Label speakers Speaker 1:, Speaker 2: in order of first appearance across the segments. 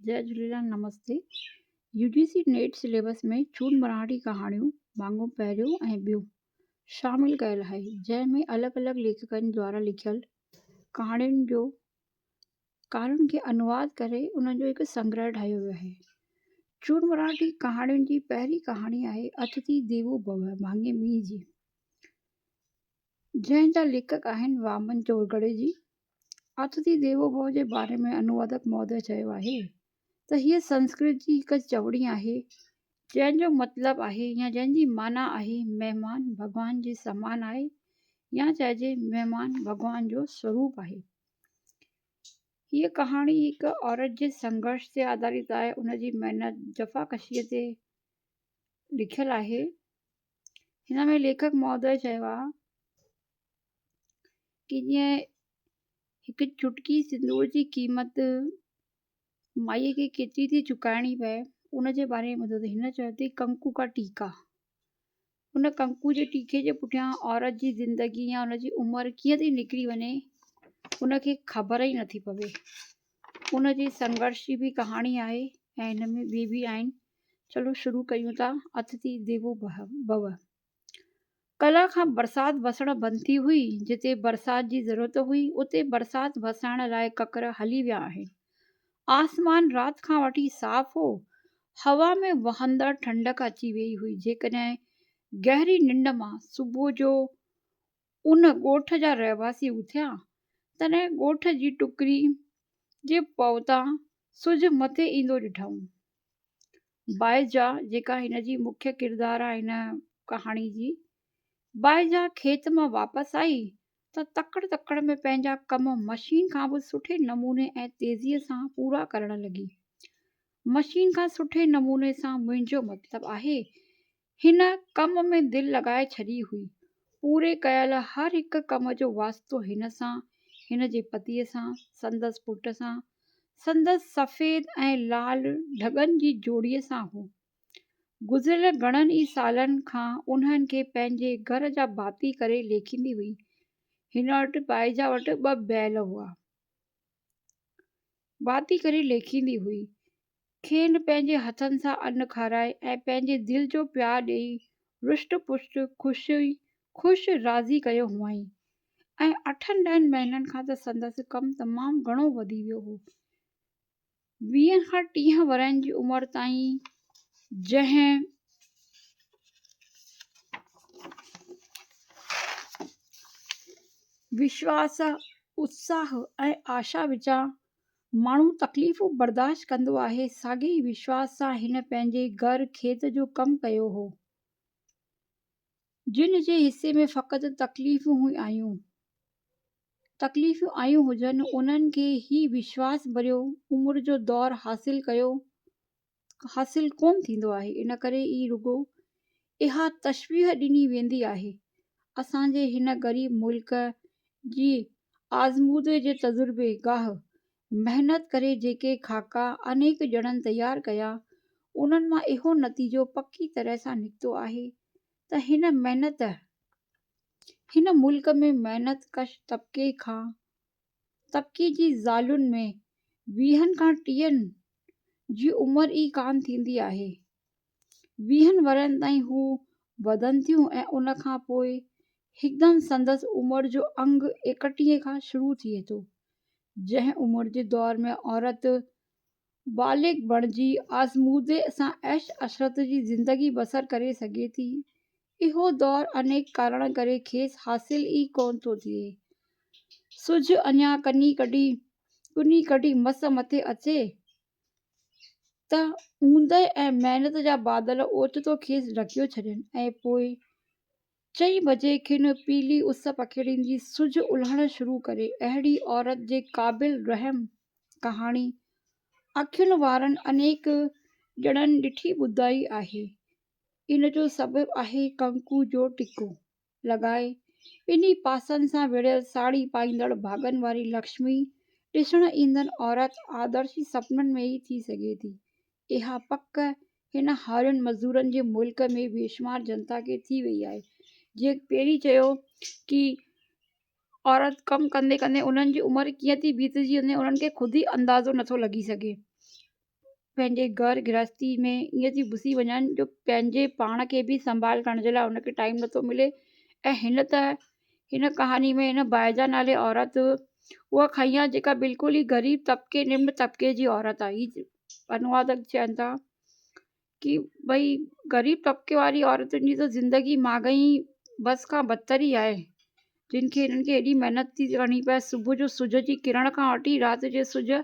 Speaker 1: جئي جهوليلال نمستي U G C NET syllabus ۾ چونڊ مراٺي ڪهاڻيون ڀاڱو پهريون ۽ ٻيون شامل ڪيل آهي جنهن ۾ الڳ الڳ ليکڪن دوارا لکيل ڪهاڻين جو ڪهاڻين کي انواد ڪري انهن جو هڪ سنگرهه ٺاهيو ويو آهي. چونڊ مراٺي ڪهاڻين جي پهرين ڪهاڻي آهي اتٿي ديوو ڀو ڀاڱي ٻي جي. جنهن جا ليکڪ آهن وامن چورگڙي جي. اتٿي ديوو ڀو جي باري ۾ انوادڪ مهوديه چيو آهي ته هيء سنسڪرت جي هڪ چوڻي آهي، جنهن جو مطلب آهي يا جنهن جي معنيٰ آهي مهمان ڀڳوان جي سمان آهي يا چئجي مهمان ڀڳوان جو سروپ آهي. هيء ڪهاڻي هڪ عورت جي سنگهرش تي آڌارت آهي، ان جي محنت، جفاڪشيء تي لکيل آهي. هن ۾ ليکڪ مهوديه چيو آهي ڪي جيئن هڪ چٽڪي سندور جي قيمت مائيء کي ڪيتري ٿي چڪائڻي پئي ان جي باري ۾ ٻڌو ته هن چيو ته ڪنڪو ڪا ٽيڪا ان ڪنڪو جي ٽيڪي جي پٺيان عورت جي زندگي يا ان جي عمر ڪيئن ٿي نڪري وڃي ان کي خبر ئي نٿي پوي ان جي سنگهرش جي به ڪهاڻي آهي ۽ هن ۾ ٻي به آهن چلو شروع ڪيون ٿا اتٿي ديوو ڀو. ڪلهه کان برسات وسڻ بند ٿي هئي، جتي برسات جي ضرورت هئي، اتي برسات وسائڻ لاء ڪڪر هلي ويا آهن. آسمان رات کان وٺي صاف هو، هوا ۾ وهندڙ ٺنڊڪ اچي ويئي هئي، جيڪڏهن گهري ننڊ مان صبح جو ان ڳوٺ جا رهواسي اٿيا، تڏهن ڳوٺ جي ٽڪري جي پوتان سج مٿي ايندو ڏٺائون. بائجا، جيڪا هن جي مکيه ڪردار آهي هن ڪهاڻي جي، بائجا کيت مان واپس آئي ته تڪڙ تڪڙ ۾ پنهنجا ڪم مشين کان به سٺي نموني ۽ تيزيء سان پورا ڪرڻ لڳي. مشين کان سٺي نموني سان منهنجو مطلب آهي هن ڪم ۾ دل لڳائي ڇڏي هئي. پوري ڪيل هر هڪ ڪم جو واسطو هن سان، هن جي پتيء سان، سندس پٽ سان، سندس سفيد ۽ لال ڍڳن جي جوڙي سان هو. گذريل گهڻن ئي سالن کان انهن کي پنهنجي گهر جا ڀاتي ڪري ليکيندي هئي. هن وٽ بائيجا وٽ ٻه بيل هئا. ڀاتي ڪري ليکيندي هئي. کين پنهنجي هٿن سان ان کارائي ۽ پنهنجي دل جو پيار ڏيئي رشٽ پشٽ خوش خوش راضي ڪيو هئائين ۽ اٺن ڏهن مهينن کان ته سندس ڪم تمام گهڻو وڌي ويو هو. ويهن کان ٽيهن ورهين جي عمر تائين جنهن وشواس، اتساهه ۽ آشا وچان ماڻهو تڪليفون برداشت ڪندو آهي، ساڳئي ئي وشواس سان هن پنهنجي گهر کيت جو ڪم ڪيو هو، جن جي حصي ۾ فقط تڪليفون ئي آيون تڪليفون آيون هجن، انهن کي هي وشواس ڀريو عمر جو دور حاصل ڪيو حاصل ڪونه ٿيندو آهي، ان ڪري ئي رڳو اها تشبيهه ڏني ويندي آهي. اسان جي هن غريب ملڪ جي آزمودي جي تجربي گاهه محنت ڪري جيڪي خاڪا انيڪ ڄڻن تيار ڪيا، انهن مان اهو نتيجو پڪي طرح سان نڪتو آهي ته هن محنت هن ملڪ ۾ محنت ڪش طبقي کان طبقي جي زالن ۾ ويهن کان ٽيهن جي عمر ئي ڪانه ٿيندي آهي. ويهن ورهين تائين هو وڌن ٿيون ۽ ان کان پوء هڪدم سندس عمر جو انگ ايڪٽيهين کان شروع ٿئي ٿو. جنهن عمر جي دور ۾ عورت بالغ بڻجي آزمودي سان عيش عشرت جي زندگي بسر ڪري سگهي ٿي، اهو دور انيڪ ڪارڻ ڪري کيس حاصل ئي ڪونه ٿو ٿئي. سج اڃا ڪني ڪڍي ڪني ڪڍي مس مٿي اچي ته اوندهه ۽ محنت جا بادل اوچتو کيس ڍڪيو ڇڏين ۽ پوء چئين بجي کن پيلي اس پکيڙيندي سج الهڻ شروع ڪري. اهڙي عورت جي قابل رحم ڪهاڻي اکين وارن انيڪ ڄڻن ڏٺي ٻڌائي آهي. ان جو سبب آهي ڪنڪو جو ٽڪو لڳائي ٻنهي پاسن سان ويڙهيل ساڙهي پائيندڙ ڀاڳن واري لڪشمي ڏسڻ ايندڙ عورت آدرشي سپنن ۾ ئي ٿي سگهي ٿي. اها پڪ هن هارين مزدورن جي ملڪ ۾ بيشمار جنتا کي ٿي وئي آهي. جيئن پهرين چيو ڪي عورت ڪم ڪندي ڪندي انهن جي عمر ڪيئن ٿي بيتجي وڃي انهن کي خود ئي اندازو نٿو لڳي سگهي. پنهنجي گهر گرهستي ۾ ائين ٿي گهسي وڃن جو پنهنجي پاڻ کي به سنڀال ڪرڻ جي لاء ان کي ٽائيم نٿو ملي ۽ هن ته هن ڪهاڻي ۾ هن بائجا نالي عورت اها کنئي آهي جيڪا بلڪل ئي غريب طبقي نمن طبقي جي عورت آهي هي انوادڪ چون ٿا ڪي ڀئي غريب طبقي واري عورتن جي ته زندگي ماڳهين بس کان بدتر ئي آهي جن کي هنن کي ايڏي محنت ٿي ڪرڻي پئي صبح جو سج جي ڪرڻ کان وٺي رات جي سج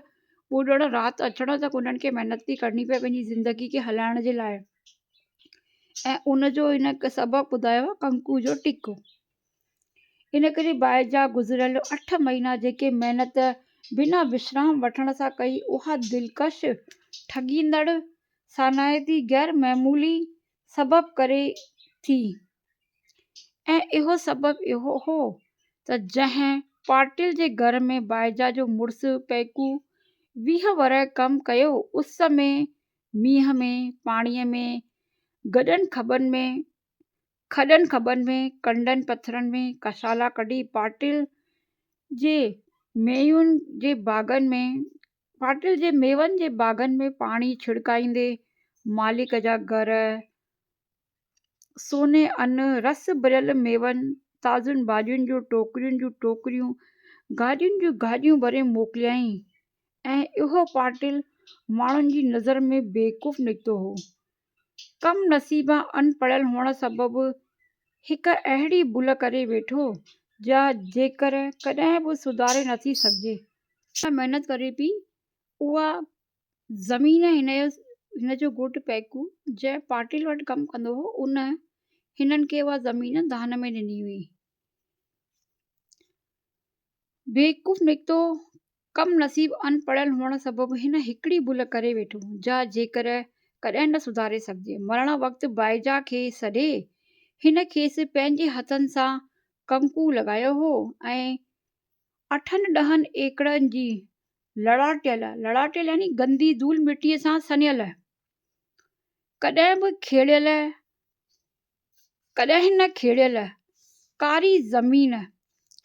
Speaker 1: ٻڏڻ رات اچڻ تڪ انهن کي محنت ٿي ڪرڻي پئي پنهنجي زندگي کي هلائڻ جي لاء ۽ ان جو هن هڪ سبق ٻڌايو آهي ڪنڪو جو ٽڪو ان ڪري باهه جا گذريل اٺ مهينا جيڪي محنت بنا وشرام وٺڻ سان ڪئي اها دلڪش ٺڳيندڙ سانائتي غير معمولي سبب ڪري ٿي ۽ اهو سبب اهو هو ته جنهن پاٽل جي گهر ۾ بائجا جو مڙس پيڪو 20 ورهيه ڪم ڪيو، اس ۾، مينهن ۾، پاڻيء ۾، گڏن کٻن ۾، کڏن کٻن ۾، ڪنڊن پٿرن ۾ ڪشالا ڪڍي پاٽل جي ميون جي باغن ۾، پاٽل جي ميون جي باغن ۾ پاڻي ڇڙڪائيندي مالڪ جا گهر، سوني ان، رس ڀريل ميون، تازين ڀاڄين جون ٽوڪرين جون ٽوڪريون، گاڏين جون گاڏيون ڀري موڪليائين ۽ اهو پاٽل ماڻهن جي نظر ۾ بيوقوف نڪتو هو. ڪم نصيبان اڻ پڙهيل هئڻ سبب هڪ اهڙي ڀل ڪري ويٺو، جا جيڪر ڪڏهن به سڌاري نٿي سگهجي. محنت ڪري پئي، اها زمين هن جو هن جو گهوٽ پيڪو جنهن پاٽل وٽ ڪم ڪندو هو، ان هنن کي اها زمين دان ۾ ڏني هئي. بيوقوف نڪتو، ڪم نصيب اڻ پڙهيل هئڻ سبب هن هڪڙي ڀل ڪري ويٺو، جا جيڪر ڪڏهن نه سڌاري سگهجي. مرڻ وقت بائجا کي سڏي، هن کيس پنهنجي هٿن سان ڪنڪو لڳايو هو ۽ اٺن ڏهن ايڪڙن جي لڙاٽيل، لڙاٽيل يعني گندي ڌول مٽيء سان سنيل، ڪڏهن به کيڙيل، ڪڏهن نه کيڙيل، ڪاري زمين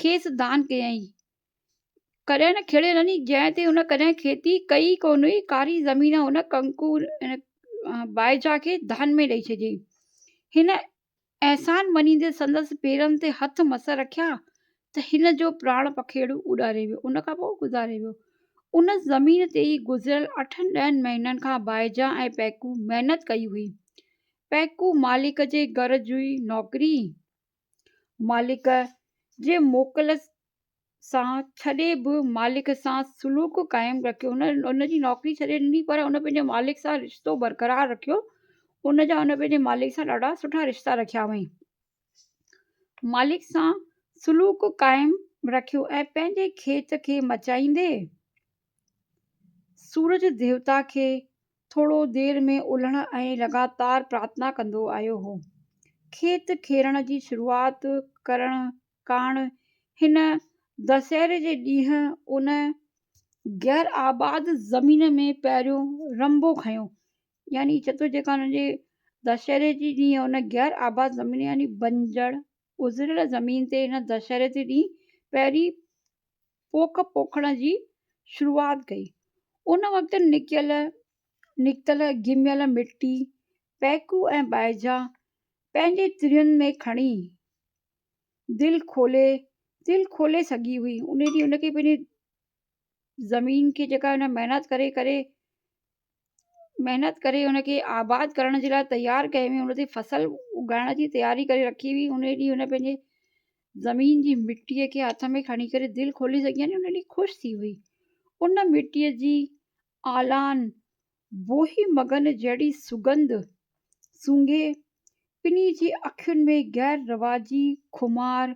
Speaker 1: کيس دان ڪيائين. ڪڏهن نه کيڙيل يعني جنهن تي هن ڪڏهن کيتي ڪئي ئي ڪونه هئي، ڪاري زمين هن ڪنڪو بائجا کي دان ۾ ڏئي ڇڏيائين. هن احسان مڃيندي سندس پيرن تي هٿ مس رکيا ته هن جو پراڻ پکيڙو اڏاري ويو. ان کان پوء گذاري ويو. ان زمين تي ئي گذريل اٺن ڏهن مهينن کان بائجا ۽ پيڪو محنت ڪئي هئي. پيڪو مالڪ جي گهر جي نوڪري مالڪ جي موڪل سان ڇڏي به مالڪ سان سلوڪ قائم رکيو. هن ان جي نوڪري ڇڏي ڏني پر هن پنهنجي مالڪ سان رشتو برقرار رکيو. ان جا هن پنهنجي مالڪ سان ڏاڍا سٺا رشتا رکيا هئائين. مالڪ سان سلوڪ قائم رکيو ۽ پنهنجي کيت کي مچائيندي سورج ديوتا کي ٿورو دير ۾ الهڻ ۽ لڳاتار پرارٿنا ڪندو آيو هو. کيت کيڙڻ جي شروعات ڪرڻ ڪاڻ هن دسهري جي ڏينهن ان غير آباد زمين ۾ پهريون رنبو کنيو يعني چتو جيڪا ان جي دسهري جي ڏينهن ان غير آباد زمين يعني بنجر اجڙيل زمين تي هن دسهري جي ڏينهن پهرين پوک پوکڻ جي شروعات ڪئي. ان وقت نڪيل نڪتل گهميل مٽي پيڪو ۽ بائجا پنهنجي ترين ۾ کڻي دل کولي دل کولي سگهي هئي. ان ڏينهن ان کي پنهنجي زمين کي جيڪا هن محنت ڪري ڪري محنت ڪري ان کي آباد ڪرڻ جي لاء تيار ڪئي هئي ان تي فصل اگائڻ جي تياري ڪري رکي هئي ان ڏينهن هن پنهنجي زمين جي مٽيء کي هٿ ۾ کڻي ڪري دل کولي سگهي يعني ان ڏينهن خوش ٿي هئي ان مٽيء جي آلان بوهي مگن جهڙي سڳنڌ سونگهي ٻنهي جي اکين ۾ غير رواجي خمار،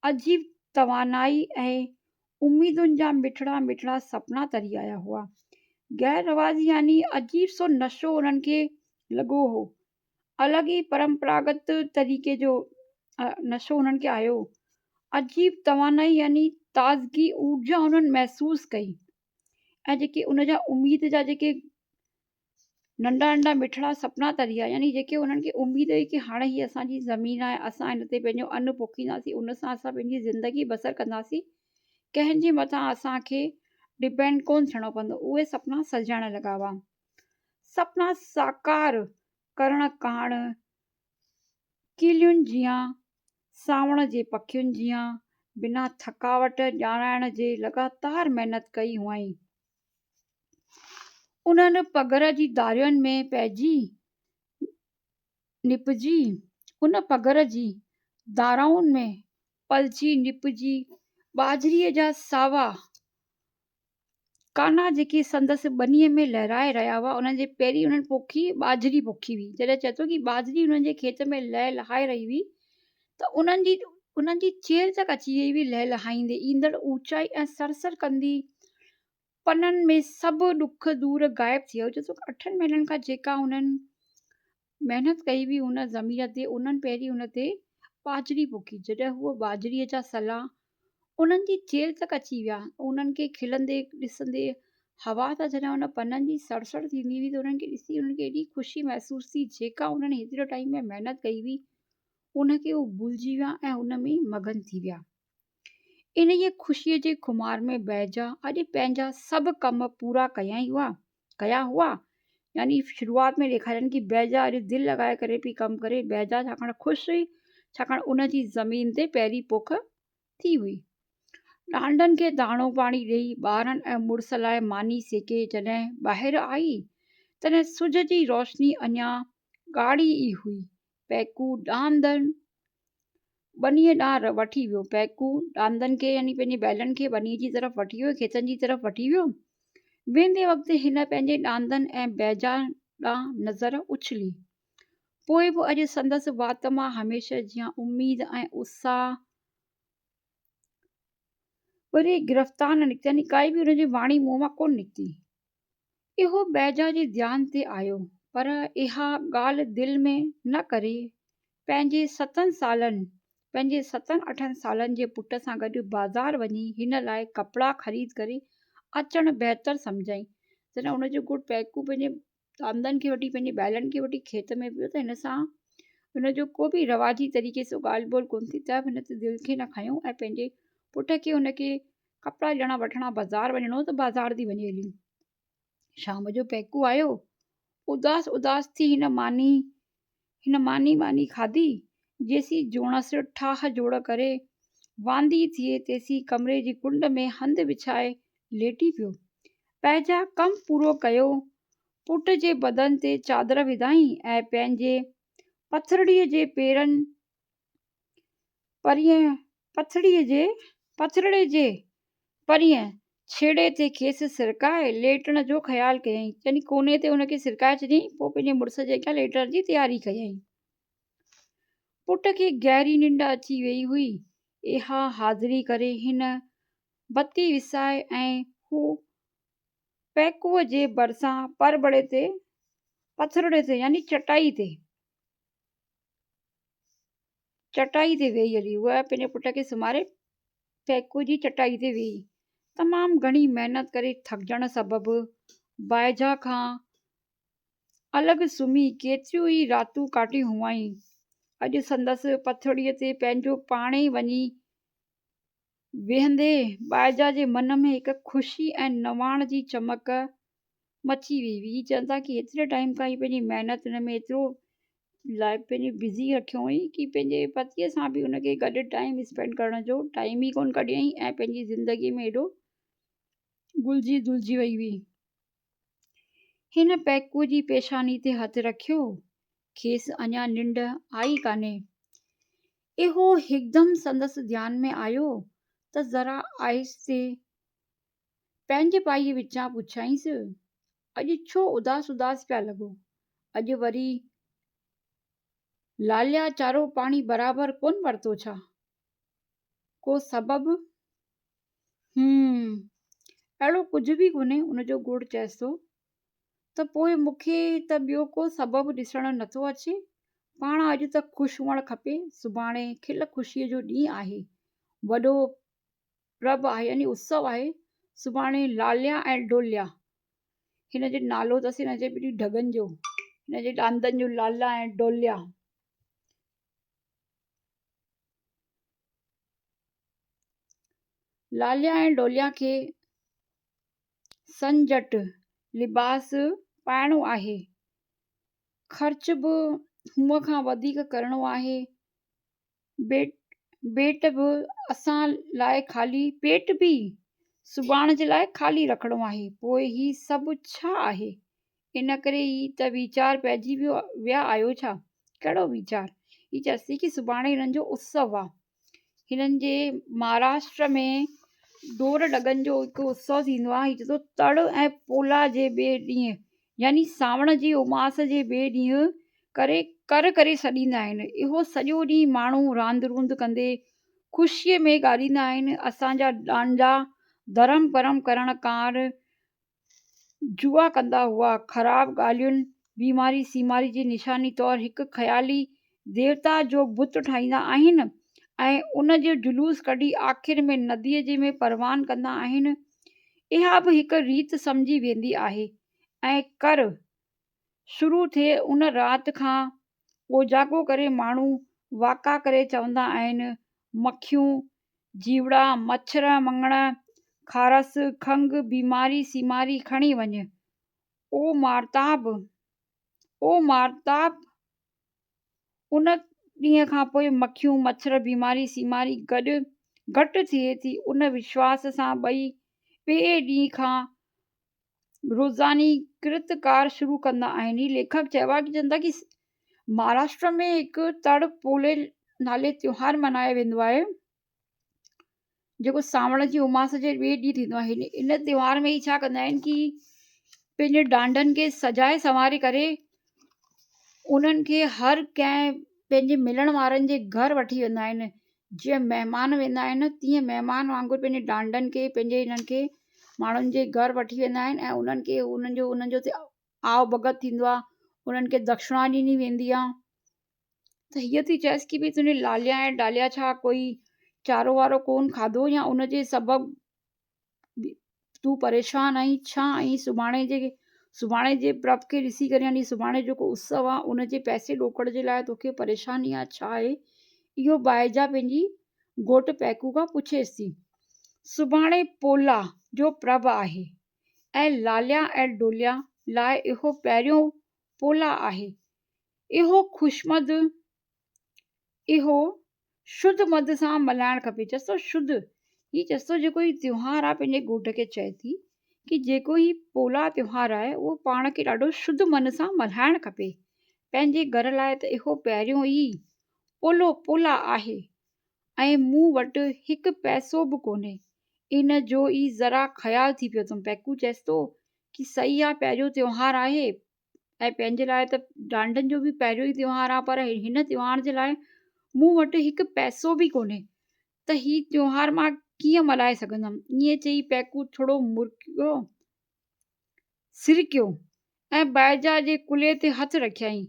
Speaker 1: عجيب توانائي ۽ اميدن جا مٺڙا مٺڙا سپنا تري آيا هئا. غير رواجي يعني عجيب سو نشو انهن کي لڳو هو. الڳ ئي پرمپراگت طريقي جو نشو انهن کي آيو. عجيب توانائي يعني تازگي، اورجا انهن محسوس ڪئي ۽ جيڪي ان جا اميد جا جيڪي ننڍا ننڍا مٺڙا سپنا تري آيا يعني جيڪي انهن کي اميد هئي ڪي هاڻي هي اسان جي زمين آهي اسان هن تي پنهنجو ان پوکينداسين ان سان اسان پنهنجي زندگي بسر ڪنداسين ڪنهن جي مٿان اسان کي ڊپينڊ ڪون ٿيڻو پوندو اهي سپنا سجائڻ لڳا هئا. سپنا ساڪار ڪرڻ ڪاڻ ڪيلين جيان، سانوڻ جي پکين جيان بنا ٿڪاوٽ ڄاڻائڻ جي لڳاتار محنت ڪئي هئائين. انهن پگهر جي ڌارين ۾ پئجي نپجي، ان پگهر جي ڌارائن ۾ پلجي نپجي ٻاجهريء جا ساوا ڪانا جيڪي سندس ٻنيء ۾ لهرائي رهيا هئا، انهن جي پهرين انهن پوکي ٻاجهري پوکي هئي. جڏهن چئي ٿو ڪي ٻاجهري انهن جي کيت ۾ لهه لهائي رهي هئي ته انهن جي انهن جي چيلهه تڪ اچي ويئي هئي لهه لهائيندي ايندڙ اوچائي ۽ سرسر ڪندي پنن ۾ سڀ ڏک دور غائب ٿي ويا. چئي ٿو اٺن مهينن کان جيڪا انهن محنت ڪئي هئي ان زمين تي انهن پهرين ان تي ٻاجهري پوکي. جڏهن هوء ٻاجهريء جا سلا انهن جي چيلهه تڪ اچي ويا ته انهن کي کلندي ڏسندي هوا سان جڏهن ان پنن جي سڙ سڙ ٿيندي هئي ته انهن کي ڏسي انهن کي ايڏي خوشي محسوس ٿي جيڪا انهن هيترو ٽائيم ۾ محنت ڪئي هئي ان کي هو ڀلجي ويا ۽ ان ۾ ئي مگن ٿي ويا. انهيء خوشيء جي خمار ۾ بهجا اڄ پنهنجا سڀ ڪم پورا ڪيائين هئا ڪيا هئا يعني شروعات ۾ ڏيکارين ڪي بهجا اڄ دل لڳائي ڪري پئي ڪم ڪري بهجا ڇاڪاڻ خوش هئي ڇاڪاڻ ان جي زمين تي پهرين پوک ٿي هئي. ڏانڊن کي داڻو پاڻي ڏيئي ٻارن ۽ مڙس لاء ماني سيڪي جڏهن ٻاهر آئي تڏهن سج جي روشني اڃا ڳاڙهي ئي هئي. پيڪو ڏاندن ٻنيء ڏانهن وٺي ويو. پيڪو ڏاندن کي يعني پنهنجي بيلن کي ٻنيء جي طرف وٺي ويو، کيتن جي طرف وٺي ويو. ويندي وقت هن پنهنجي ڏاندن ۽ بيجان ڏانهن نظر اڇلي. پوء به اڄ سندس وات مان هميشه جيان اميد ۽ اتساهه وري گرفتار نه نڪتي يعني ڪائي به هن جي واڻي منهن مان ڪونه نڪتي. اهو بيجا جي ڌيان تي آيو، پر اها ڳالهه دل ۾ نه ڪري پنهنجي ستن سالن پنهنجي ستن اٺن سالن جي پٽ سان گڏ بازار وڃي هن لاء ڪپڙا خريد ڪري اچڻ بهتر سمجهيائين. جڏهن هن جو گهوٽ پيڪو پنهنجي ڏاندن کي وٺي پنهنجي بيلن کي وٺي کيت ۾ ويو ته هن سان هن جو ڪو به رواجي طريقي سان ڳالهه ٻولهه ڪونه ٿي ته به هن تي دل کي نه کنيو ۽ پنهنجي پٽ کي هن کي ڪپڙا ڏيڻا وٺڻا بازار وڃڻو ته بازار ٿي وڃي هلي. شام جو پيڪو آيو. اداس اداس ٿي هن ماني هن ماني ٻاني کاڌي. جيسين جوڻس ٺاهه جوڙ ڪري واندي ٿئي تيسين ڪمري جي ڪنڊ ۾ هنڌ وڇائي ليٽي پيو. پنهنجا ڪم پورو ڪيو. پٽ جي بدن تي چادر وڌائين ۽ پنهنجي پٿرڙي جي پيرن پرينء پٿڙيء جي پٿرڙي جي پرينء ڇيڙي تي کيس سرڪائي ليٽڻ جو خيال ڪيائين. يعني ڪوني تي هن کي سرڪائي ڇڏيائين، پوء پنهنجي مڙس جي اڳيان ليٽڻ جي تياري ڪيائين. پٽ کي گهري ننڊ اچي ويئي هئي. اها حاضري ڪري هن بتي وسائي ۽ هو پيڪوء جي ڀرسان پرٻڙي تي پٿرڙي تي يعني چٽائي تي چٽائي تي ويهي هلي. هوء پنهنجي پٽ کي سمهاري پيڪو جي چٽائي تي ويهي. تمام گهڻي محنت ڪري ٿڪجڻ سبب بائجا کان الڳ سمهي ڪيتريون ئي راتون ڪاٽيون هئائين. اڄ سندس پٿرڙيء تي پنهنجو پاڻ ئي وڃي ويهندي بائجا جي من ۾ هڪ خوشي ۽ نواڻ جي چمڪ مچي وئي هئي. هي چون ٿا ڪي ايتري ٽائيم کان هي پنهنجي محنت ان ۾ ايترو لائف پنهنجي بزي رکيو هئائين ڪي پنهنجي پتيء سان به ان کي گڏ ٽائيم اسپينڊ ڪرڻ جو ٽائيم ئي ڪونه ڪڍيائين ۽ پنهنجي زندگي ۾ ايڏو گلجي دلجي وئي هئي. هن پيڪوء جي پيشاني تي هٿ رکيو. کيس اڃا ننڊ آئي ڪانهي. اهو هڪدم سندس ڌيان ۾ آيو ته ذرا آهستي پنهنجي پائيء وچان پڇيائينس، اڄ ڇو اداس اداس پيا لڳو؟ اڄ وري لاليا چارو پاڻي برابر ڪونه ورتو ڇا؟ ڪو سبب؟ هم، اهڙو ڪجهه به ڪونهي. ان جو گهوٽ چيس ٿو ته پوء مون کي ته ٻيو ڪو سبب ڏسڻ نٿو اچي. پاڻ اڄ ته خوش هئڻ کپي. سڀاڻي کل خوشيء جو ڏينهن آهي. وڏو پرب آهي يعني اتسو آهي. سڀاڻي لاليا ۽ ڊوليا، هن جو نالو اٿس هن جي ٻنهي ڍڳن جو، هن جي ڏاندن جو لالا ۽ ڊوليا. لاليا ۽ ڊوليا کي سنجٽ لباس پائڻو آهي. خرچ به هونء کان وڌيڪ ڪرڻو آهي. بيٽ به اسان لاء خالي پيٽ به سڀاڻ جي لاء خالي رکڻو آهي. پوء هي سڀ ڇا آهي؟ ان ڪري ئي ته ويچار پئجي ويا آهيو ڇا؟ ڪهڙو ويچار؟ هي چيس ٿي ڪي سڀاڻي هنن جو اتسو آ. هنن جي مهاراشٽر ۾ ڍور ڍڳن جو هڪ اتسو ٿيندو آهي. هي چئي ٿو تڙ ۽ پولا جي ٻئي ڏينهن يعني سانوڻ جي اماس جي ٻئي ڏينهن ڪري ڪر ڪري سڏيندا آهن. اهو سڄو ڏينهن ماڻهو راند روند ڪندي خوشيء ۾ ڳاريندا آهن. اسان جا ڏانڊا ڌرم ڪرم ڪرڻ ڪاڻ جوا ڪندا هئا. خراب ڳالهين، بيماري سيماري جي نشاني طور هڪ خيالي ديوتا جو بت ٺاهيندا آهن ۽ ان جو جلوس ڪڍي آخر ۾ نديء جي ۾ پروان ڪندا آهن. اها به هڪ ريت سمجهي ويندي آهي ۽ ڪر شروع ٿئي ان رات کان اوجاڳو ڪري ماڻهو واڪا ڪري چوندا آهن، مکيون، جيوڙا، مڇر، مڱڻ، کارس، کنگهه، بيماري سيماري کڻي وڃ. او مارتاب! او مارتاب! ان ڏينهن کان پوء مکيون، مڇر، بيماري سيماري گڏ گهٽ ٿئي ٿي. ان وشواس سان ٻئي ٻئي ڏينهن کان روزاني ڪرت ڪار شروع ڪندا آهن. هي ليکڪ چيو آهي چون ٿا ڪي مهاراشٽر ۾ هڪ تڙ پولي نالي تيوهار ملهايو ويندو آهي جيڪو سانوڻ جي اماس جي ٻئي ڏينهن ٿيندو آهي. ان تيوهار ۾ هي ڇا ڪندا آهن ڪي پنهنجي ڍانڍن کي سجائي سنواري ڪري انهن کي هر ڪنهن پنهنجي ملڻ وارن جي گهر وٺي ويندا آهن. جيئن مهمان ويندا آهن تيئن مهمان وانگر پنهنجي ڍانڍن کي پنهنجي هنن کي ماڻهن جي گهر وٺي ويندا آهن ۽ انهن کي انهن جو انهن جو اتي آو ڀڳت ٿيندو آهي انهن کي دڪشڻا ڏني ويندي آهي ته هيء ٿي چيس ڪي ڀئي تنهنجي لاليا ۽ ڊاليا ڇا ڪوئي چارو وارو ڪونه کاڌو يا ان جي سبب تون پريشان آهين ڇا آهين سڀاڻي جي سڀاڻي جي پرڀ کي ڏسي ڪري يعني سڀاڻي جيڪو اتسو آهي ان جي پئسي ڏوڪڙ جي لاء توکي پريشاني آهي ڇا آهي اهو ٻائيجا پنهنجي گهوٽ پيڪو کان پڇيس ٿي سڀاڻي پولا جو پرڀ آهي ۽ لاليا ۽ ڊوليا لاء اهو پهريون پولا آهي اهو خوشمد اهو شڌ مڌ سان ملهائڻ کپي. چئس ٿو شڌ، هي چئس ٿو جيڪو هي تيوهار آ پنهنجي گهوٽ کي چئي ٿي ڪي جيڪو هي پولا تيوهار آهي اهو پاڻ کي ڏاڍو شڌ من سان ملهائڻ کپي. پنهنجي گهر لاء ته اهو پهريون ئي پولو پولا آهي ۽ مون وٽ هڪ پئسو به ڪونهي. ان جو ئي ذرا خيال ٿي پيو اٿم. پيڪو چئس ٿو ڪي صحيح آ پهريون تيوهار آهي ۽ پنهنجي لاء ته ڍانڍن جو به پهريون ئي تيوهار آهي پر هن تيوهار جي لاء مون وٽ هڪ پئسو به ڪونهي ته هي تيوهار مان ڪيئن ملهائي سگهندم ائين چئي پيڪو ٿورو مرڪيو سرڪيو ۽ بائجا جي ڪلهي تي هٿ رکيائين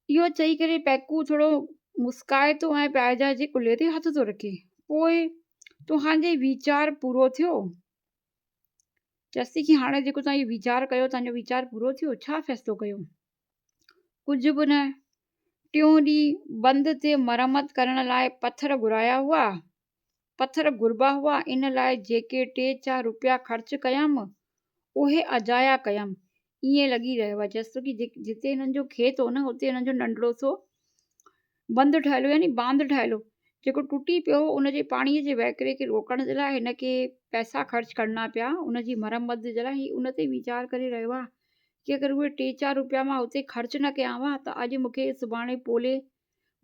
Speaker 1: اهو چئي ڪري پيڪو ٿورو مسڪائي ٿو ۽ بائجا جي ڪلهي تي هٿ ٿو رکي پوء توهان جي ويچار پورو ٿيو چيس ٿي ڪي هاڻي جيڪو توهان اهو ويچار ڪيو توهان جو ويچار پورو ٿيو ڇا فيصلو ڪيو؟ ڪجهه به نه ٽيون ڏينهن بند تي مرمت ڪرڻ لاء پٿر گهرايا هئا پٿر گهربا هئا ان لاء جيڪي ٽي چار روپيا خرچ ڪيم اهي اجايا ڪيم ائين لڳي رهيو آهي چيس ٿو ڪي جتي هنن جو کيت هو نه اتي هنن جو ننڍڙو سو بند ٺهيل هو يعني باند ٺهيل هو جيڪو ٽٽي پيو هو ان جي پاڻي جي وهڪري کي روڪڻ جي لاء هن کي پئسا خرچ ڪرڻا پيا ان جي مرمت جي لاء هي ان تي ويچار ڪري رهيو آهي ڪي اگر اهي ٽي چار روپيا مان اتي خرچ نه ڪيان ها ته اڄ مون کي سڀاڻي پولي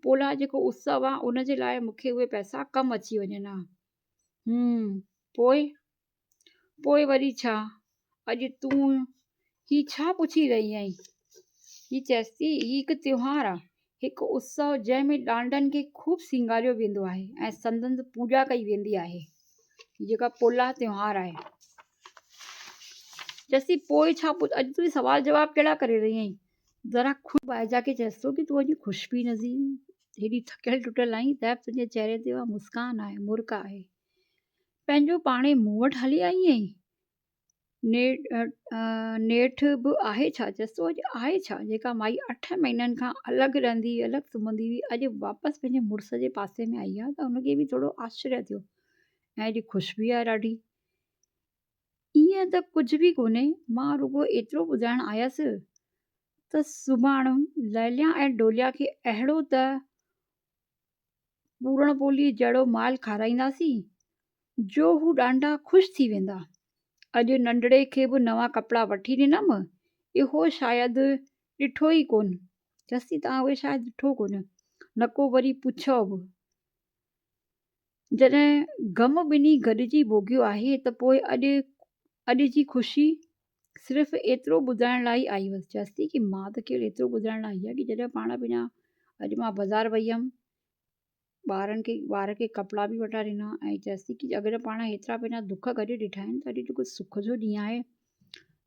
Speaker 1: پولا جيڪو اتسو آهي ان جي لاء مون کي اهي پئسا ڪم اچي وڃن ها هم پوء پوء وري ڇا؟ اڄ تون هي ڇا پڇي رهي آهين؟ هي چيس ٿي، هي هڪ تيوهار آ، هڪ اتسو جنهن ۾ ڏانڊن کي خوب سينگاريو ويندو آهي ۽ سندن پوڄا ڪئي ويندي آهي. هي جيڪا پولا تيوهار آهي. چيس ٿي، پوء ڇا اڄ تون هي سوال جواب ڪهڙا ڪري رهي آهين؟ ذرا خوش بائجا کي چيس ٿو ڪي تون اڄ خوش پئي نظر هيڏي ٿڪيل ٽٽل آهين ته به تنهنجي چهري تي اها مسڪان آهي، مرڪ آهي. پنهنجو پاڻهي مون وٽ هلي آئي آهين؟ نيٺ به آهي ڇا؟ چيس ٿو اڄ آهي ڇا؟ جيڪا مائي اٺ مهينن کان الڳ رهندي هئي، الڳ سمهندي هئي، اڄ واپس پنهنجي مڙس جي پاسي ۾ آئي آهي ته هن کي به ٿورو آشچريه ٿيو ۽ اڄ خوش به آهي ڏاڍي. ائين ائين ته ڪجهه به ڪونهي، مان رڳو ايترو ٻڌائڻ آيس ته سڀاڻ ليليٰ ۽ ڊوليا کي اهڙو ته پورڻ پوليء جهڙو مال کارائينداسين، جو هو ڏانڊا خوش ٿي ويندا. اڄ ننڍڙي کي به نوان ڪپڙا وٺي ڏنم، اهو شايد ڏٺو ئي ڪونه. چيس ٿي توهان اهي شايد ڏٺو ڪونه، نڪو وري پڇيو به. جڏهن غم ٻنهي گڏجي ڀوڳيو آهي ته پوء اڄ اڄ جي خوشي صرف ايترو ٻڌائڻ لاء ئي آئي هئس. چيس ٿي ڪي مان ته ڪيول ايترو ٻڌائڻ لاء آئي آهيان ڪي جڏهن پاڻ بنا اڄ مان بازار وئي هيم ٻارن کي ٻار کي ڪپڙا به وٺا ڏنا ۽ چيس ٿي ڪي اگر پاڻ هيترا پنهنجا دک گڏ ڏٺا آهن ته اڄ جيڪو سک جو ڏينهن آهي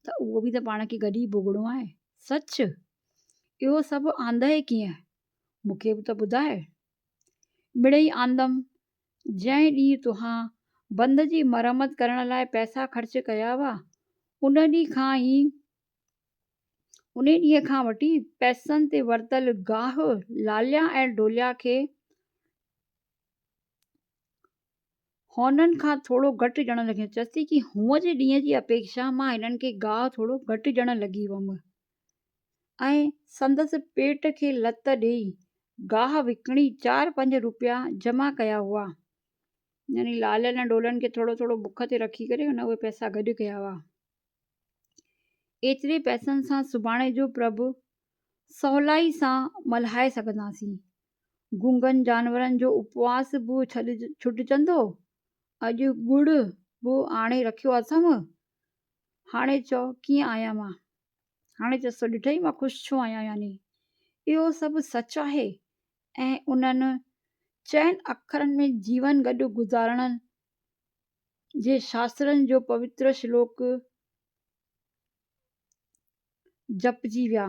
Speaker 1: ته اهو به ته پاڻ کي گڏ ئي ڀوڳڻو آهي. سچ! اهو سڀ آندئي ڪيئن؟ مون کي به ته ٻڌاء. مڙئي آندم، جنهن ڏينهن توهان بند جي مرمت ڪرڻ لاء پئسا خرچ ڪيا هئا، ان ڏينهن کان ئي ان ڏينهن کان وٺي پئسن تي ورتل گاهه لاليا ۽ ڊوليا کي هونئن کان ٿورو گهٽ ڏيڻ لڳيس. چيس ٿي ڪي هونء جي ڏينهن جي اپيڪشا مان هنن کي گاهه ٿورو گهٽ ڏيڻ لڳي هئم. ۽ سندس پيٽ کي لت ڏيئي گاهه وڪڻي چار پنج روپيا جمع ڪيا هئا. يعني لالن ۽ ڊولن کي ٿورو ٿورو بک تي رکي ڪري هن اهي پئسا گڏ ڪيا هئا. ايتري پئسن سان سڀاڻي جو پرڀ سولائي سان ملهائي سگهنداسين. گونگن جانورن جو اپواس به ڇٽجندو. اڄ ڳڙ به آڻي رکيو اٿم. هاڻي چئو ڪيئن آهيان مان؟ هاڻي چئس ٿو ڏٺئي مان خوش ڇو آهيان يعني اهو سڀ سچ آهي ۽ انهن چئن اکرن ۾ جيون گڏ گذارڻ جي شاسترن جو پوتر شلوڪ جپجي ويا.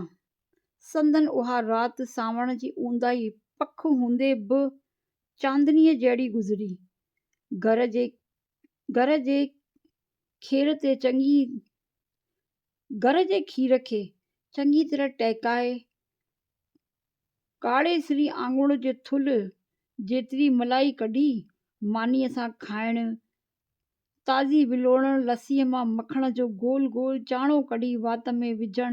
Speaker 1: سندن اها رات سانوڻ جي اونداهي پک هوندي به چاندنيء جهڙي گذري. گهر جي گهر جي کير تي چڱي گهر جي کير کي چڱي طرح ٽهڪائي ڪاڙيسري آڱوڻ جي ٿلهه جيتري ملائي ڪڍي مانيء سان کائڻ، تازي ولوڙڻ لسيء مان مکڻ جو گول گول چاڻو ڪڍي وات ۾ وجهڻ،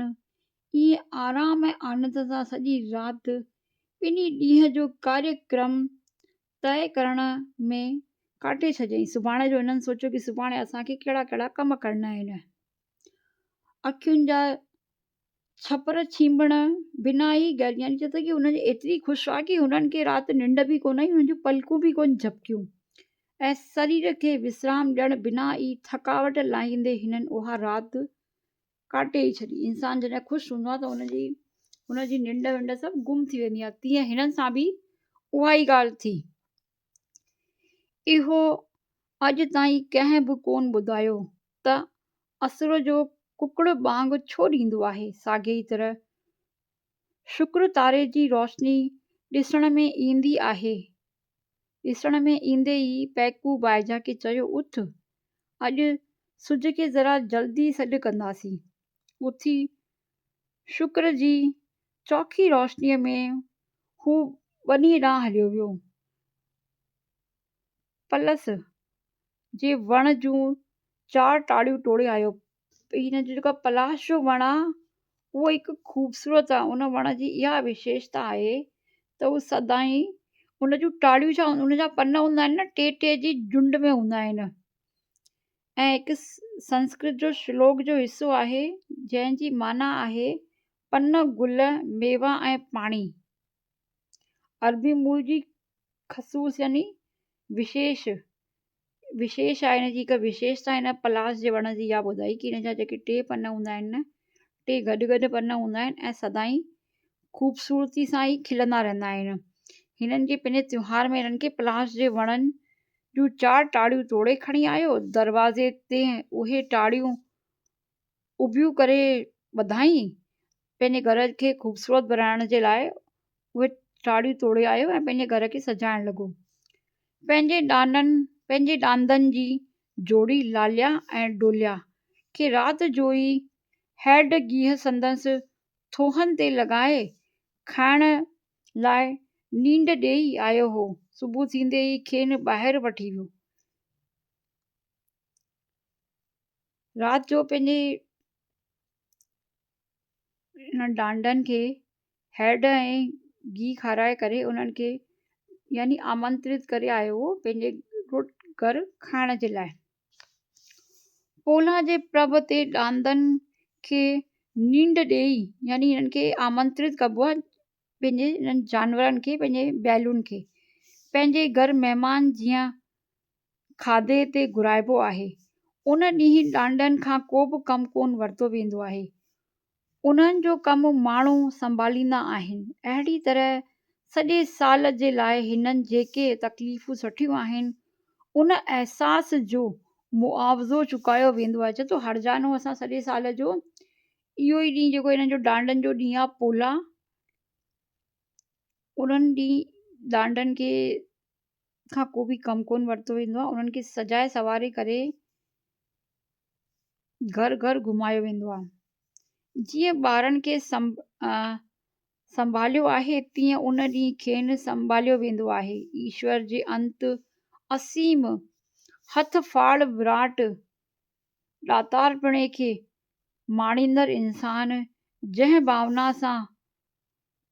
Speaker 1: ائين آرام ۽ آنند سان سڄي رات ٻنهي ڏينهن جو ڪاريڪرم طئي ڪرڻ ۾ ڪاٽي ڇڏيائين. سڀاڻي جو هنن سوچيو ڪي سڀاڻي اسان کي ڪهڙا ڪهڙا ڪم ڪرڻا آهن. اکين جا ڇپر ڇينڀڻ بنا ئي ڳالهه يعني چئي ٿو ڪي هنن جي ايتري خوش هئا ڪي هنن کي رات ننڊ به ڪونه آئي هنن جون پلڪون به ڪونه جهپڪيون ۽ سرير کي وسرام ڏيڻ بنا ئي ٿڪاوٽ لاهيندي هنن اها رات ڪاٽي ئي ڇڏي. انسان جڏهن خوش هوندو آهي ته ان جي ان جي ننڊ ونڊ سڀ گم ٿي ويندي آهي تيئن هنن سان به اها ئي ڳالهه ٿي. اهو اڄ تائين ڪنهن به ڪونه ٻڌايو ته اسر جو ڪڪڙ ٻانگ ڇو ڏيندو آهي. ساڳيء طرح شڪر تاري جي روشني ڏسڻ ۾ ايندي آهي. ڏسڻ ۾ ايندي ئي پيڪو بائجا کي چيو، اٿ، اڄ سج کي ذرا جلدي سڏ ڪنداسين. اٿي شڪر جي چوکي روشنيء ۾ هو ٻنيء ڏانهن هليو ويو. پلس جي وڻ جون چار ٽاڙيون ٽوڙي آيو. هن جو جيڪو پلاش جو وڻ آ اهو هڪ خوبصورت آ ان وڻ جي اها وشيشتا آهي ته هو سدائين ان جون ٽاڙيون ڇا ان جا پن هوندا آهن نه ٽي ٽي جي جهنڊ ۾ هوندا آهن ۽ هڪ سنسڪرت جو شلوڪ جو حصو آهي جنهن جي معنيٰ آهي پن گل ميوا ۽ پاڻي عربي مول جي خصوص يعني وشيش وشيش آهي هن جي هڪ وشيشتا هن پلاس جي وڻ جي اها ٻڌائي ڪي هن جا جيڪي ٽي پن هوندا آهن نه ٽي گڏ گڏ پن هوندا آهن ۽ سدائين خوبصورتي سان ئي کلندا رهندا آهن هنن کي پنهنجي تيوهار ۾ هنن کي پلاس جي وڻن جون چار ٽاڙيون توڙي کڻي آيو دروازي تي اهي ٽاڙيون اڀيون ڪري ٻڌائين. پنهنجي گهر کي خوبصورت بڻائڻ جي لاء اهي ٽاڙيون توڙي آيو ۽ پنهنجي گهر کي سجائڻ لڳو. پنهنجي ڏانن پنهنجي ڏاندن جي جوڙي لاليا ۽ ڊوليا کي رات جو ئي هيڊ گيهه سندس ٿوهن تي لڳائي کائڻ لاء نينڍ ڏيئي آيو هو. صبح ٿيندي ئي کين ٻاهر وٺي ويو. رات جو پنهنجي انهن ڏانڊن کي هيڊ ۽ گيهه کارائي ڪري انهن کي يعني آمنترت ڪري آيو هو پنهنجي گهر کائڻ جي لاء. پولا جي پرڀ تي ڏاندن کي نينڍ ڏيئي يعني انهن کي آمنترت ڪبو آهي پنهنجي انهن جانورن کي پنهنجي بيلن کي پنهنجي گهر مهمان جيان کاڌي تي گهرائبو آهي. ان ڏينهن ڏانڊن کان ڪو به ڪم ڪونه ورتو ويندو آهي. انهن جو ڪم ماڻهو سنڀاليندا آهن. اهڙي طرح سڄي سال جي لاء هنن جيڪي تڪليفون سٺيون آهن، ان احساس جو معاوضو چڪايو ويندو آهي. چئي ٿو هرجانو اسان سڄي سال جو اهو ئي ڏينهن جيڪو هنن جو ڏانڊن جو ڏينهن آهي پولا، انهن ڏينهن ڏانڊن کي کان ڪو به ڪم ڪونه ورتو ويندو آهي انهن کي سجائي سنواري ڪري گهر گهر گهمايو ويندو آهي جيئن ٻارن کي سنڀاليو آهي تيئن ان ڏينهن کين سنڀاليو ويندو آهي ايشور جي انت اسيم هٿ ڦاڙ وراٽ ڏاتارپڻي کي ماڻيندڙ انسان جنهن ڀاونا سان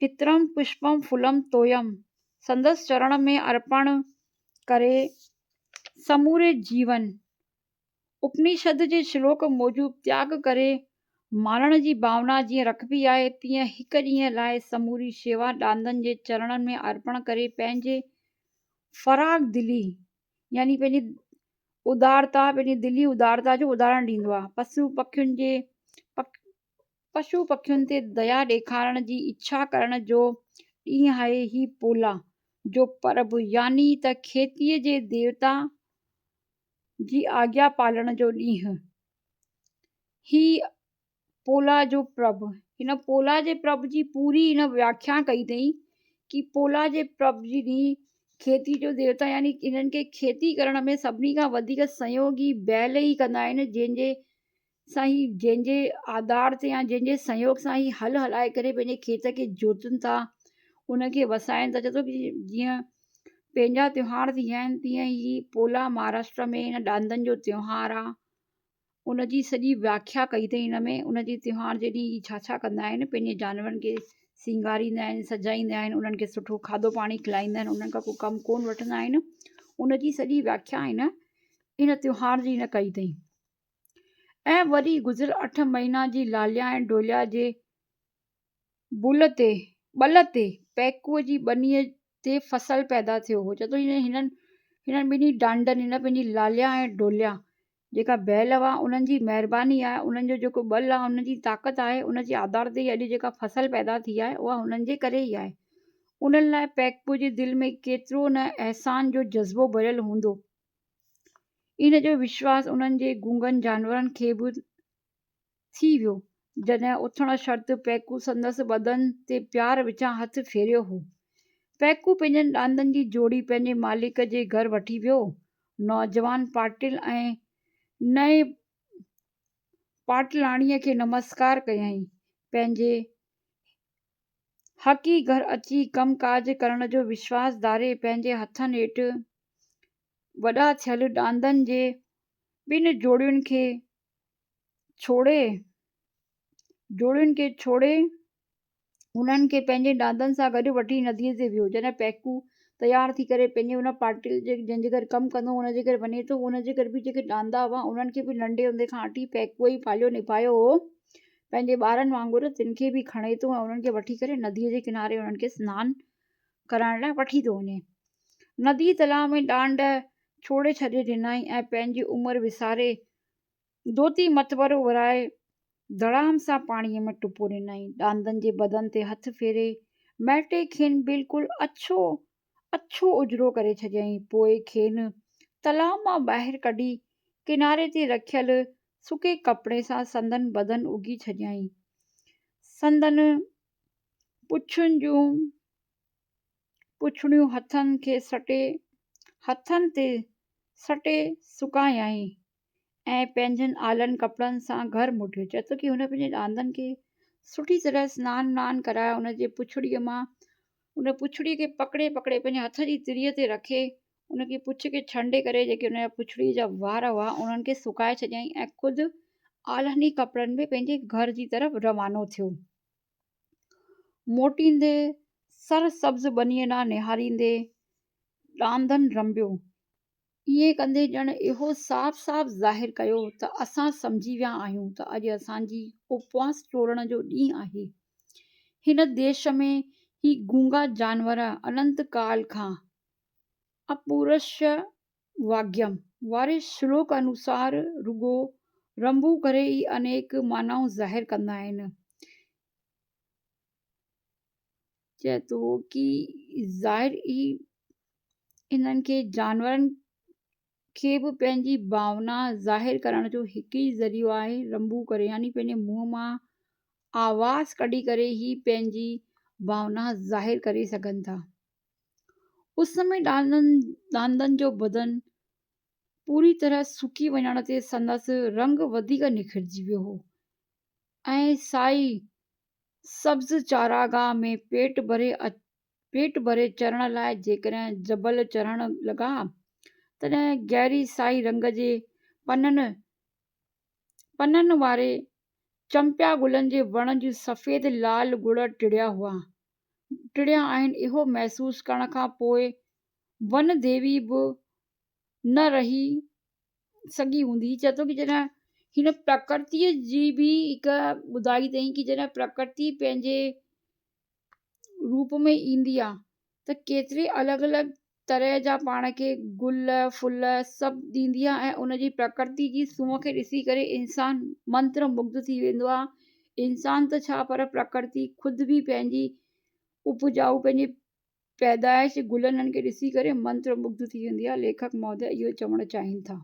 Speaker 1: پترم پشپم ڦلم تويم سندس چرڻ ۾ ارپڻ ڪري سموري جيون اپنيشد جي شلوڪ موجب تياڳ ڪري مارڻ جي ڀاونا جيئن رکبي آهي تيئن هڪ ڏينهن لاء سموري شيوا ڏاندن جي چرڻن ۾ ارپڻ ڪري پنهنجي فراغ دلي يعني پنهنجي ادارتا پنهنجي دلي ادارتا جو اداهرڻ ڏيندو آهي پسو پکين جي پشو پکين تي ديا ڏيکارڻ جي اڇا ڪرڻ جو ڏينهن آهي هي پولا جو پرب يعني ته کيتيء جي ديوتا جي آگيا پالڻ جو ڏينهن. هي پولا جو پرب. هن پولا جي پرب جي پوري هن وياکيا ڪئي اٿئي ڪي پولا جي پرب جي ڏينهن کيتي جو ديوتا يعني هنن کي کيتي ڪرڻ ۾ سڀني کان وڌيڪ سهيوگي بيل ئي ڪندا آهن جنهن جي سان هي جنهن جي آڌار تي يا جنهن جي سهيوگ سان هي هل هلائي ڪري پنهنجي کيت کي جوتن ٿا ان کي وسائن ٿا چئي ٿو جيئن پنهنجا تيوهار ٿيندا آهن تيئن هي پولا مهاراشٽر ۾ هن ڏاندن جو تيوهار آهي ان جي سڄي وياکيا ڪئي اٿئي هن ۾ ان جي تيوهار جي ڏينهن هي ڇا ڇا ڪندا آهن پنهنجي جانورن کي سينگاريندا آهن سجائيندا آهن انهن کي سٺو کاڌو پاڻي کلائيندا آهن انهن کان ڪو ڪم ڪونه وٺندا آهن ان جي سڄي وياکيا هن ان تيوهار جي هن ڪئي اٿئي ۽ وري گذريل اٺ مهينا جي لاليا ۽ ڊوليا جي بل تي، ٻل تي، پيڪوء جي ٻنيء تي فصل پيدا ٿيو هو. چئي ٿو هنن هنن ٻنهي ڊانڊن، هن پنهنجي لاليا ۽ ڊوليا جيڪا بيل هئا، انهن جي مهرباني آهي، انهن جو جيڪو ٻل آهي، انهن جي طاقت آهي، ان جي آڌار تي ئي اڄ جيڪا فصل پيدا ٿي آهي، اها هنن جي ڪري ئي آهي. انهن لاء پيڪوء جي دل ۾ ڪيترو نه احسان جو جذبو ڀريل هوندو. ان جو وشواس انهن جي گونگن جانورن کي به ٿي ويو، جڏهن اٿڻ شرط پيڪو سندس بدن تي پيار وچان هٿ ڦيريو هو. پيڪو پنهنجن ڏاندن جي جوڙي پنهنجي مالڪ جي گهر وٺي ويو. نوجوان پاٽل ۽ نئين پاٽلاڻيء کي نمسڪار ڪيائين. پنهنجي حقي گهر اچي ڪم ڪاج ڪرڻ جو وشواس ڌاري پنهنجي هٿن هيٺ وڏا ٿيل ڏاندن جي ٻن جوڙين کي ڇوڙي جوڙين کي ڇوڙي انهن کي پنهنجي ڏاندن سان گڏ وٺي نديء تي ويو. جڏهن پيڪو تيار ٿي ڪري پنهنجي ان پاٽل جي جنهن جي گهر ڪم ڪندو هو ان جي گهر وڃي ٿو ان جي گهر به جيڪي ڏاندا هئا انهن کي به ننڍي هوندي کان وٺي پيڪوء ئي پاليو نپايو هو پنهنجي ٻارن وانگر تن کي به کڻي ٿو ۽ انهن کي وٺي ڪري نديء جي ڪناري انهن کي سنان ڪرائڻ لاء وٺي ٿو وڃي. ندي تلاء ۾ ڏانڊ ڇوڙي ڇڏي ڏنائين ۽ پنهنجي عمر وساري ڌوتي مٿڀرو ورائي ڌڙام سان پاڻيء ۾ ٽپو ڏنائين. ڏاندن جي بدن تي هٿ ڦيري مهٽي کين بلڪل اڇو اڇو اجرو ڪري ڇڏيائين. پوء کين تلاء مان ٻاهر ڪڍي ڪناري تي رکيل سڪي ڪپڙي سان سندن بدن اگهي ڇڏيائين. سندن پڇن جون پڇڙيون هٿن کي سٽي هٿن تي سٽي سڪايائين ۽ پنهنجن آلن ڪپڙن سان گهر موٽيو. چئي ٿو ڪي هن پنهنجي ڏاندن کي سٺي طرح سنان ونان ڪرائي ان جي پڇڙيء مان ان پڇڙيء کي پڪڙي پڪڙي پنهنجي هٿ جي تريء تي رکي ان کي پڇ کي ڇنڊي ڪري جيڪي ان جا پڇڙيء جا وار هئا انهن کي سڪائي ڇڏيائين ۽ خود آلهني ڪپڙن ۾ پنهنجي گهر جي طرف روانو ٿيو. موٽيندي سر سبز ٻنيء ڏانهن نهاريندي ڏاندن رنبيو. ائين ڪندي ڄڻ اهو صاف صاف ظاهر ڪيو ته اسان سمجهي ويا آهيون ته اڄ اسان جي اپواس ٽوڙڻ جو ڏينهن آهي. هن ديش ۾ هي گونگا جانور اننت ڪال کان اپورشيه واگيم واري شلوڪ انوسار رڳو رنبو ڪري ئي انيڪ معنائون ظاهر ڪندا آهن. چئي ٿو ڪي ظاهر ئي انهن کي جانورن کي به پنهنجي ڀاونا ظاهر ڪرڻ جو هڪ ئي ذريعو آهي رنبو ڪري يعني پنهنجي منهن مان آواز ڪڍي ڪري هي پنهنجي ڀاونا ظاهر ڪري سگهن ٿا. اس ۾ ڏاندن جو بدن پوري طرح سڪي وڃڻ تي سندس رنگ وڌيڪ نکرجي ويو هو ۽ سائي سبز چاراگاهه ۾ پيٽ ڀري چرڻ لاء جيڪڏهن جبل چڙهڻ لڳا، تڏهن گهري سائي رنگ جي پنن واري چمپيا گلن جي وڻ جون سفيد لال گل ٽڙيا آهن، اهو محسوس ڪرڻ کان پوء ون ديوي به نه رهي سگهي هوندي. چئي ٿو ڪي جڏهن هن پرڪرتيء جي به هڪ ٻڌائي اٿئي ڪي جڏهن پرڪرتي پنهنجي روپ ۾ ايندي آ ته ڪيتري الڳ الڳ طرح جا پاڻ کي گل ڦل سڀ ڏيندي آ ۽ ان جي پرڪرتي جي سونهن کي ڏسي ڪري انسان منتر مگڌ ٿي ويندو آ. انسان ته ڇا پر پرڪرتي خود به پنهنجي اپجائو پنهنجي پيدائش گلن کي ڏسي ڪري منتر مگڌ ٿي ويندي آهي، ليکڪ مهوديه اهو چوڻ چاهين ٿا.